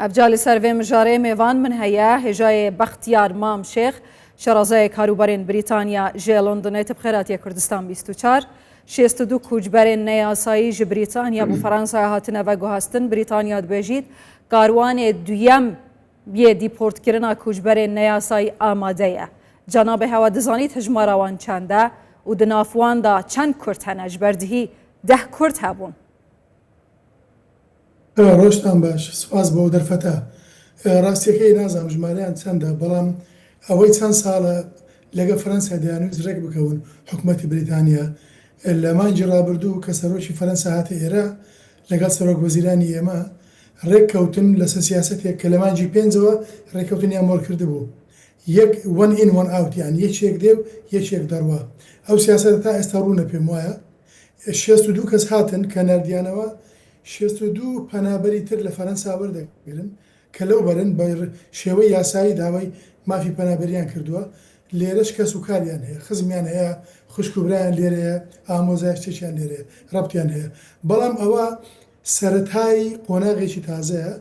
ئەڤجا لە سەر ڤێ مژارێ مێڤان من هەیە هێژایێ بەختیار مام شێخ شەرەزایێ کاروبارێن بریتانیا ژێ لۆندنێ تب خێراتیە کوردستان 24 62 کووچبەرێن نەیاسایی ژ بریتانیا بۆ فەرەنسا هاتنە ڤەگوهاستن بریتانیا دبێژیت کاروانێ دویەم یێ دیپۆرتکردنا کووچبەرێن نەیاسایی ئامادەیە. جەنابێ هەوە دزانیت هژمارا وان چەندە و د ناف واندا چەند کورد هەنە ژ بەر دهی دە کورد هەبوون. ڕۆژتان باش، سوپاس بۆ ئەو دەرفەتە. ڕاستیەکەی نازانم ژمارەیان چەندە، بەڵام ئەوەی چەند ساڵە لەگەڵ فەرەنسا دەیانویست ڕێک بکەون، حکومەتی بریتانیا لە مانگی ڕابردوو کە سەرۆکی فەرەنسا هاتە ئێرە لەگەڵ سەرۆک وەزیرانی ئێمە ڕێک کەوتن لەسەر سیاسەتێک کە لە مانگی پێنجەوە ڕێککەوتنیان مۆر کردبوو یەک one in one out یان یەکێک دێ و یەکێک دەڕوا ئەو سیاسەتە تا ئێستا ڕوونە پێم وایە 62 کەس هاتن کە ناردیانەوە 62 پەنابەری تر لە فەرەنسا وەردەگرن کە لەو بەرن بە شێوەی یاسایی داوای مافی پەنابەریان کردووە، لێرەش کەس و کاریان هەیە، خزمیان هەیە، خوشک و برایان لێرەیە، ئامۆزای شتێکیان لێرەیە، ڕەبتیان هەیە. بەڵام ئەوە سەرەتای قۆناغێکی تازەیە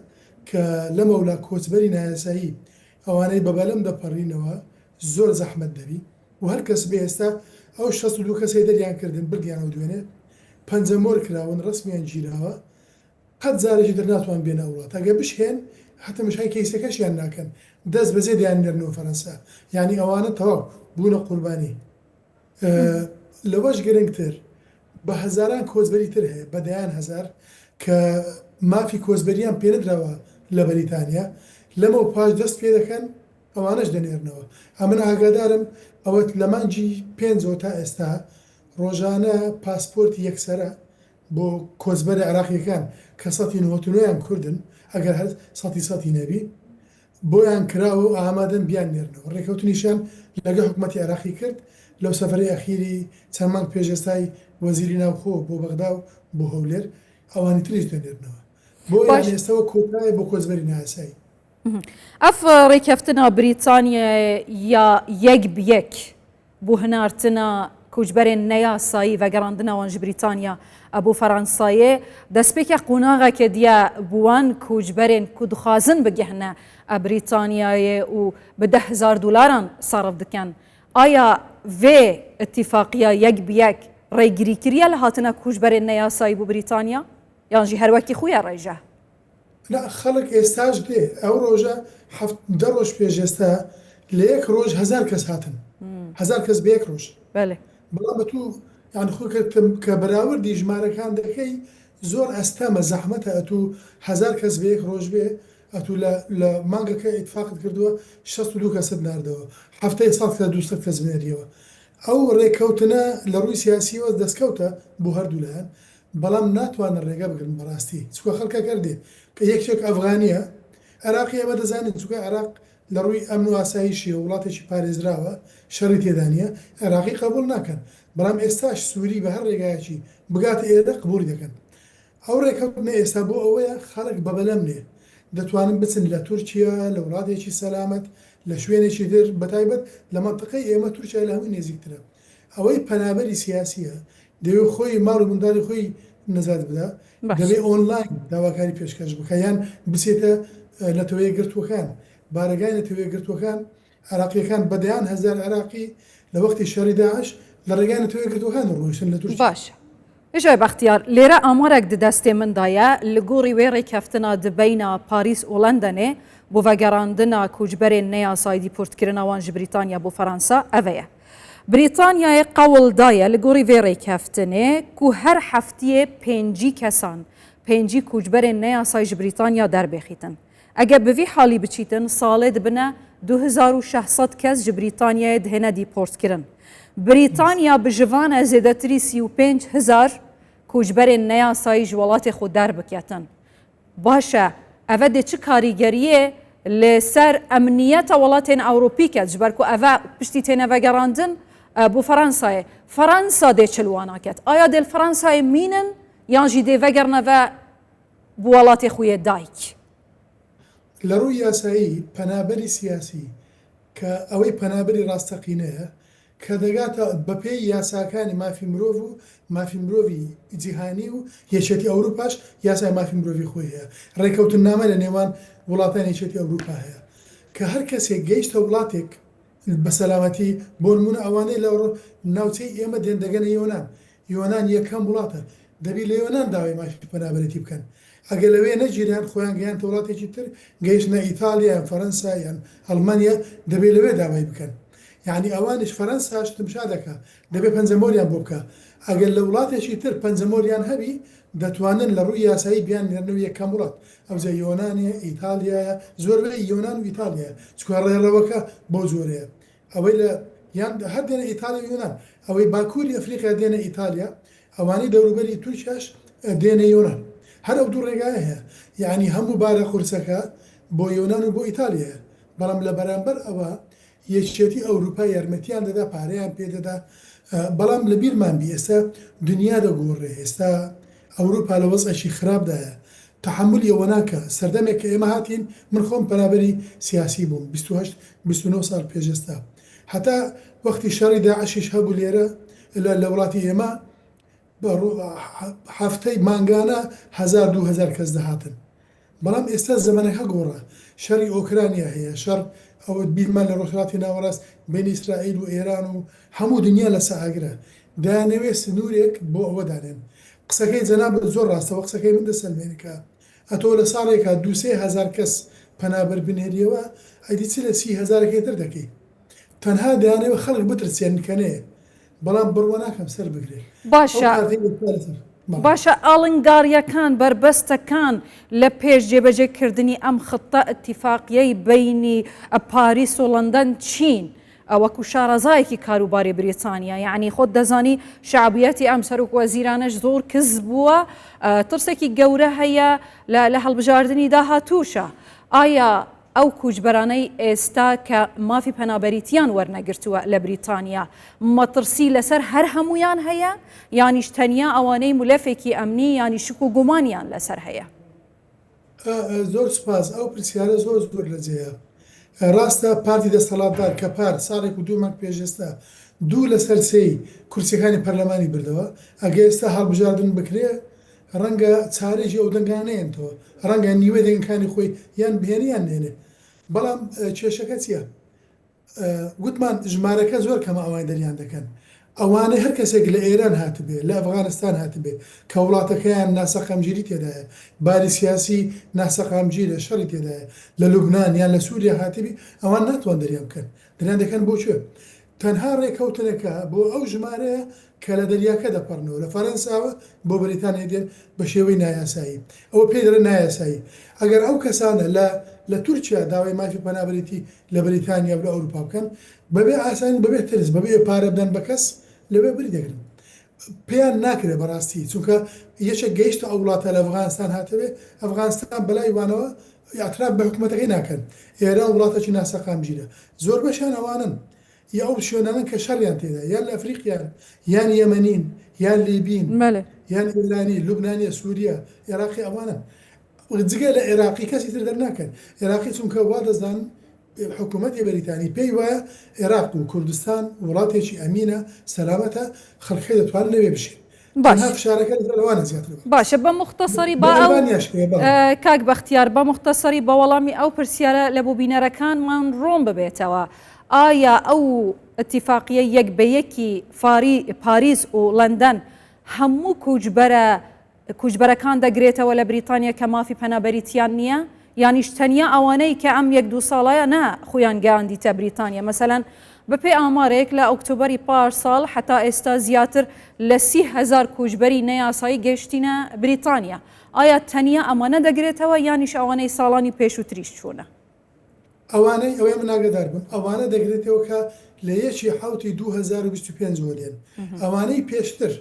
کە لەمەولا کۆچبەری نایاسایی ئەوانەی بە بەلەم دەپەڕینەوە زۆر زەحمەت دەبی و هەر کەس بێ ئێستا ئەو 62 کەسەی دەریان کردن بردیانەوە دوێنێ پەنجەمۆر کراون ڕەسمیان گیراوە قەت جارێکی تر ناتوان بێنە ئەو وڵاتە گەر بشهێن هەتەمەشای کەیسەکەشیان ناکەن دەست بەجێ دەیان نێرنەوە فەرەنسا یانی ئەوانە تەواو بوونە قوربانی لەوەش گرنگتر بە هەزاران کۆچبەری تر هەیە بە دەیان هەزار کە مافی کۆچبەریان پێنەدراوە لە بەریتانیا لەمەو پاش دەست پێ دەکەن ئەوانەش دەنێرنەوە ئەمن ئاگادارم ئەوەت لە مانگی پێنجەوە تا ئێستا ڕۆژانە پاسپۆرتی یەکسەرە بۆ کۆچبەرە عێراقییەکان کە سەتی 99 یان کوردن، ئەگەر هەر سەتی سەتی نەبی، بۆیان کراوە و ئامادەن بیاننێرنەوە. ڕێککەوتنیشیان لەگەڵ حکومەتی عێراقی کرد لەو سەفەرەی ئەخیری چەند مانگ پێش ئێستای وەزیری ناوخۆ بۆ بەغدا و بۆ هەولێر، ئەوانی تریش دەنێرنەوە. بۆیە باش. ئێستا وەک کۆتایە بۆ کۆچبەری نایاسایی. ئەف ڕێککەفتنا بریتانیایێ یا یەک ب یەک بۆ هنارتنا کوچبەرێن نەیاسایی ڤەگەڕاندنا وان ژ بریتانیا بۆ فەرەنسایێ دەسپێکە قوناغەکێ دیە بوان کوچبەرێن کو دخوازن بگەهنە بریتانیایێ و بە 10,000 دولاران سەرف دکەن. ئایا ڤێ ئتیفاقیا یەک ب یەک ڕێگری کریە لە هاتنا کوچبەرێن نەیاسایی بۆ بریتانیا یان ژی هەر وەکی خویە ڕێژە؟ نا خەڵک ئێستاش دێ ئەو ڕۆژە حەفت دە ڕۆژ پێش ئێستا لە یەک ڕۆژ هەزار کەس هاتن هەزار کەس بە یەک ڕۆژ بەلێ. بەڵام ئەتوو یان خۆ کە کە بەراوردی ژمارەکان دەکەی زۆر ئەستەمە زەحمەتە ئەتوو هەزار کەس بە یەک ڕۆژ بێ ئەتوو لە لە مانگەکە ئیتفاقت کردووە 62 کەست ناردەوە هەفتەی سەد کەس 200 کەس بنێریەوە ئەو ڕێککەوتنە لە ڕووی سیاسیەوە دەستکەوتە بۆ هەردوو لایەن بەڵام ناتوانن ڕێگە بگرن بەڕاستی چونکە خەڵکەک هەر دێ کە یەکێک ئەفغانیە عێراقی ئێمە دەزانین چونکە عێراق لە ڕووی ئەمن و ئاسایشیەوە وڵاتێکی پارێزراوە شەڕی تێدا نیە عێراقی قبوڵ ناکەن بەڵام ئێستاش سوری بە هەر ڕێگایەکی بگاتە ئێرە قبوڵی دەکەن ئەو ڕێکەوتنە ئێستا بۆ ئەوەیە خەڵک بە بەلەم نێ دەتوانن بچن لە تورکیا لە وڵاتێکی سەلامەت لە شوێنێکی تر بەتایبەت لە مەنتقەی ئێمە تورکیا لە هەمووی نێزیکترە ئەوەی پەنابەری سیاسیە دەوێ خۆی ماڵ و منداڵی خۆی نەجات بدا باش. دەبێ ئۆنلاین داواکاری پێشکەش بکا یان بچێتە نەتەوە یەکگرتووەکان بارەگای نەتەوە یەکگرتووەکان عێراقیەکان بە دەیان هەزار عێراقی لە وەختی شەڕی داعش لە ڕێگای نەتەوە یەکگرتووەکان ڕۆیشتن لە تورکیا. باشە هێژای بەختیار لێرە ئامارەک د دەستێ من دایە li gorî wê rêkeftina di beyna Parîs û Londonê bo vegerandina koçberên neyasayî dîportkirina wan ji Brîtanya bo Feransa eve ye. Brîtanyayê qewl daye li gorî vê rêkeftinê ku her heftiyê 50 kesan, 50 koçberên neyasayî ji Brîtanya derbêxîtin. Eger bi vî halî biçîtin salê dibine 2600 kes ji Brîtanyayê dihêne dîportkirin. Brîtanya bi ji van e zêdetirî 35 hezar koçberên neyasayî ji welatê xwe derbiketin. Baş e, eve dê çi karîgeriyê li ser emniyeta welatên Ewropî ket ji ber ku eve piştî têne vegerandin bo Fransayê. Fransa dê çi li wana ket? Aya dê li Fransayê mînin yan jî dê vegerine ve bo welatê xwe yê dayik? لە ڕووی یاسایی پەنابەری سیاسی کە ئەوەی پەنابەری ڕاستەقینەیە کە دەگاتە بەپێی یاساکانی مافی مرۆڤ و مافی مرۆڤی جیهانی و یەکێتی ئەوروپاش یاسای مافی مرۆڤی خۆی هەیە ڕێکەوتننامە لە نێوان وڵاتانی یەکێتی ئەوروپا هەیە کە هەر کەسێک گەیشتە وڵاتێک بە سەلامەتی بۆ نموونە ئەوانەی لە ناوچەی ئێمە دێن دەگەنە یۆنان، یۆنان یەکەم وڵاتە دەبی لە یۆنان داوای مافی پەنابەرێتی بکەن، ئەگەر لەوێ نەگیران خۆیان گەیاندتە وڵاتێکی تر گەیشتنە ئیتاڵیا یان فەرەنسا یان ئەڵمانیا دەبێ لەوێ داوای بکەن یانی ئەوانیش فەرەنساش تمشا دەکا دەبێ پەنجەمۆریان بۆ بکا ئەگەر لە وڵاتێکی تر پەنجەمۆریان هەبی دەتوانن لە ڕووی یاسایی بیاننێرنەوە یەکەم وڵات ئەوجا یۆنانە ئیتاڵیایە زۆربەی یۆنان و ئیتاڵیایە چونکە ڕێڕەوەکە بەو جۆرەیە ئەوەی لە یان هەر دێنە ئیتاڵیا و یۆنان ئەوەی باکووری ئەفریقیا دێنە ئیتالیا ئەوانەی دەوروبەری تورکیاش دێنە یۆنان هەر ئەو دوو ڕێگایە هەیە یعنی هەموو بارە قورسەکە بۆ یۆنان و بۆ ئیتالیایە بەڵام لە بەرامبەر ئەوە یەکێتی ئەوروپا یارمەتیان دەدا پارەیان پێ دەدا بەڵام لە بیرمان بی ئێستا دنیا دەگۆڕێ ئێستا ئەوروپا لە وەزعێکی خراپدایە تەحەمولی ئەوە ناکا سەردەمێک کە ئێمە هاتین من خۆم پەنابەری سیاسی بووم 28 29 ساڵ پێش ئێستا هەتا وەختی شەڕی داعشیش هەبوو لێرە لە وڵاتی ئێمە هەفتەی مانگانە هەزار 2000 کەس دەهاتن بەڵام ئێستا زەمەنەکە گۆڕا، شەڕی ئۆکرانیا هەیە، شەڕ ئەوە بیرمان لە ڕۆژهەڵاتی ناوەڕاست بەینی ئیسرائیل و ئێران و هەموو دنیا لەسە ئاگرە، دەیانەوێ سنوورێک بۆ ئەوە دانێن. قسەکەی جەنابت زۆر ڕاستە و قسەکەی من دەسەلمێنێ کە ئەتۆ لە ساڵێکا دوو سێ هەزار کەس پەنابەر بنێریەوە ئەدی چ لە سی هەزارەکەی تر دەکەی؟ تەنها دەیانەوێ خەڵک بترسێنن کە نەیەن. بەڵام بڕوا ناکەم سەر بگرێ. ئەو باشە پارتەی ئێستا لەسەر بەڵێ. باشە ئاڵنگاریەکان، بەربەستەکان لە پێش جێبەجێ کردنی ئەم خطە ئیتیفاقیەی بەینی پاریس و ڵەندەن چین؟ وەکو شارەزایەکی کاروباری بریتانیا یەعنی خۆت دەزانی شەعبیەتی ئەم سەرۆک وەزیرانەش زۆر کز بووە ترسێکی گەورە هەیە لە هەڵبژاردنی داهاتووشە ئایا ئەو کوچبەرانەی ئێستا کە مافی پەنابەریتیان وەرنەگرتووە لە بریتانیا مەترسی لەسەر هەر هەموویان هەیە یانیش تەنیا ئەوانەی ملەفێکی ئەمنی یانی شک و گومانیان لەسەر هەیە؟ زۆر سوپاس ئەو پرسیارە زۆر زۆر لە جێیە. ڕاستە پارتی دەستەڵاتدار کە پار ساڵێک و دوو مانگ پێش ئێستا دوو لەسەر سێی کورسیەکانی پەرلەمانی بردەوە، ئەگەر ئێستا هەڵبژاردن بکرێ ڕەنگە چارێکی ئەو دەنگانە نەیەنتەوە، ڕەنگە نیوەی دەنگەکانی خۆی یان بهێنێ یان نەهێنێ. بەڵام کێشەکە چییە؟ گوتمان ژمارەکە زۆر کەمە ئەوان دەریان دەکەن. ئەوانەی هەر کەسێک لە ئێران هاتبێ، لە ئەفغانستان هاتبێ، کە وڵاتەکەیان ناسەقامگیری تێدایە، باری سیاسی ناسەقامگیرە، شەڕی تێدایە، لە لوبنان یان لە سووریا هاتبی، ئەوان ناتوان دەریان بکەن. دەریان دەکەن بۆ کوێ؟ تەنها ڕێکەوتنەکە بۆ ئەو ژمارەیە کە لە دەریاکە دەپەڕنەوە لە فەرەنساوە بۆ بەریتانیا دێن بە شێوەی نایاسایی ئەوە پێی دەڵێن نایاسایی ئەگەر ئەو کەسانە لە لە تورکیا داوای مافی پەنابەرێتی لە بەریتانیا و لە ئەوروپا بکەن بەبێ ئاسانی بەبێ ترس بەبێ پارە بدەن بە کەس لەوێ بری دەگرن پێیان ناکرێت بەڕاستی چونکە یەکێک گەیشتە ئەو وڵاتە لە ئەفغانستان هاتەوێ ئەفغانستان بەلای وانەوە ئیعتراف بە حکومەتەکەی ناکەن ئێران وڵاتێکی ناسەقامگیرە زۆربەشیان ئەوانەن یا ئەو شوێنانەن کە شەڕیان تێدا یان لە ئەفریقیان یان یەمەنین یان لیبین بەلێ. یان ئێرانی لوبنانیە سوریە ئێراقی ئەوانەن جگە لە ئێراقی کەسی تر دەرناکەن ئێراقی چونکە وا دەزانن حکوومەتی بەریتانی پێی وایە ئێراق و کوردستان وڵاتێکی ئەمینە سەلامەتە خەڵکەکەی دەتوانن لەوێ بژین باش. تەنها فشارەکە لەسەر ئەوانە زیاتر بوو. باشە بە موختەسەری بۆ با ئەو ئەلمانیاش هەیە بەڵێ. کاک بەختیار بە موختەسەری بە وەڵامی ئەو پرسیارە لە بۆ بینەرەکانمان ڕوون ببێتەوە ئایا ئەو ئیتیفاقیەی یەک بە یەکی فاری پاریس و لەندەن هەموو کوچبەرە کوچبەرەکان دەگرێتەوە لە بریتانیا کە مافی پەنابەریتیان نییە یانیش تەنیا ئەوانەی کە ئەم یەک دوو ساڵەیە نا خۆیان گەیاندیتە بریتانیا مەسەلەن بەپێی ئامارێک لە ئۆکتۆبەری پار ساڵ حتا ئێستا زیاتر لە 30هزار کوچبەری نەیاسایی گەشتینە بریتانیا ئایا تەنیا ئەمانە دەگرێتەوە یانیش ئەوانەی ساڵانی پێشووتریش چوونە؟ ئەوانەی ئەوەی من ئاگادار بم ئەوانە دەگرێتەوە کە لە یەکی حەوتی 2025 وە دێن ئەوانەی پێشتر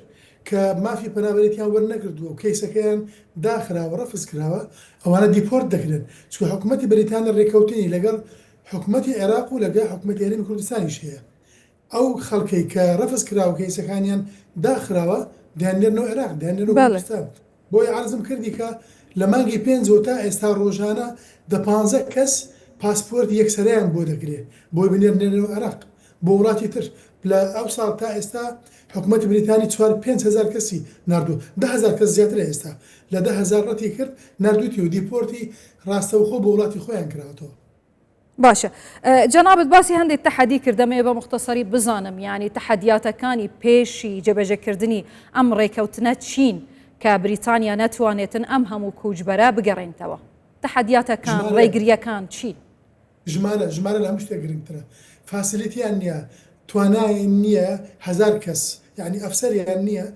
کە مافی پەنابەرێتیان وەرنەگرتووە و کەیسەکەیان داخراوە ڕەفز کراوە ئەوانە deport دەکرێن چونکە حکومەتی بەریتانیا ڕێککەوتنی لەگەڵ حکومەتی عێراق و لەگەڵ حکومەتی هەرێمی کوردستانیش هەیە ئەو خەڵکەی کە ڕەفز کراوە کەیسەکانیان داخراوە دەیاننێرنەوە عێراق دەیاننێرنەوە بەڵێ. کوردستان بۆیە عەرزم کردی کە لە مانگی پێنجەوە تا ئێستا ڕۆژانە دە پانزە کەس پاسپۆرتی یەکسەرەیان بۆ دەکرێ بۆی بنێرنێنەوە عێراق بۆ وڵاتی تر. لە ئەو ساڵ تا ئێستا حکومەتی بریتانی چوار 5000 کەسی ناردووە 10000 کەس زیاترە ئێستا لە 10000 ڕەتی کرد ناردووتی و deport ی ڕاستەوخۆ بۆ وڵاتی خۆیان کراوەتەوە. باشە جەنابت باسی هەندێک تەحەدی کرد دەمەوێ بە موختەسەری بزانم یانی تەحەدیاتەکانی پێشی جێبەجێکردنی ئەم ڕێکەوتنە چین کە بریتانیا نەتوانێتن ئەم هەموو کوچبەرە بگەڕێنتەوە تەحەدیاتەکان ڕێگریەکان چین؟ ژمارە ژمارە لە هەموو شتێک گرنگترە facility یان نییە توانای نییە هەزار کەس یعنی ئەفسەریان نییە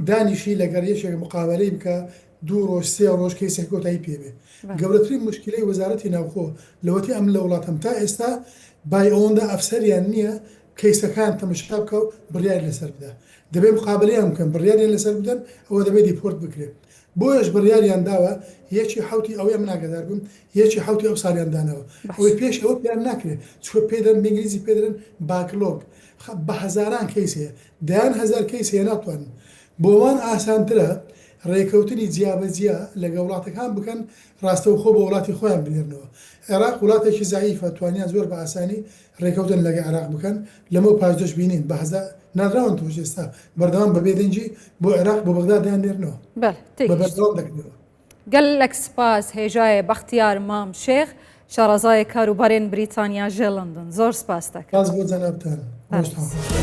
دانیشی لەگەڵ یەکێک مقابەلەی بکە دوو ڕۆژ سێ ڕۆژ کەیسێک کۆتایی پێ بێ. گەورەترین موشکیلەی وەزارەتی ناوخۆ لەوەتی ئەمن لە وڵاتم تا ئێستا بای ئەوەندە ئەفسەریان نییە کەیسەکان تەمەشا بکا و بڕیاری لەسەر بدا. دەبێ مقابەلەیان بکەن بڕیاریان لەسەر بدەن ئەوە دەبێ deport بکرێ. بۆیەش بڕیاریان داوە یەکی حەوتی ئەوەی ئەمن ئاگادار بم یەکی حەوتی ئەو ساڵیان داناوە. ئەوەی پێش ئەوە پێیان ناکرێ چونکە پێی دەرن بە ئینگلیزی پێی دەرن backlog بە هەزاران کەیس هەیە دەیان هەزار کەیس هەیە ناتوانن بۆ وان ئاسانترە ڕێکەوتنی جیا بە جیا لەگە وڵاتەکان بکەن ڕاستەوخۆ بۆ وڵاتی خۆیان بنێرنەوە. عێراق وڵاتێکی زەعیفە توانیان زۆر بە ئاسانی ڕێکەوتن لەگە عێراق بکەن لەمەو پاش دەشبینین بە هەزا نانراون تۆش ئێستا بەردەوام بە بێدەنگی بۆ عێراق بۆ بەغدا دەیاننێرنەوە بەلێ بە تێگەیشتم. بەردەوام دەکرێنەوە. گەلەک سپاس هێژایێ بەختیار مام شێخ شارەزایێ کاروبارێن بریتانیا ژێ لەندەن زۆر سپاس دەکەم. سپاس بۆ جەنابتان. ڕۆژتان خۆش.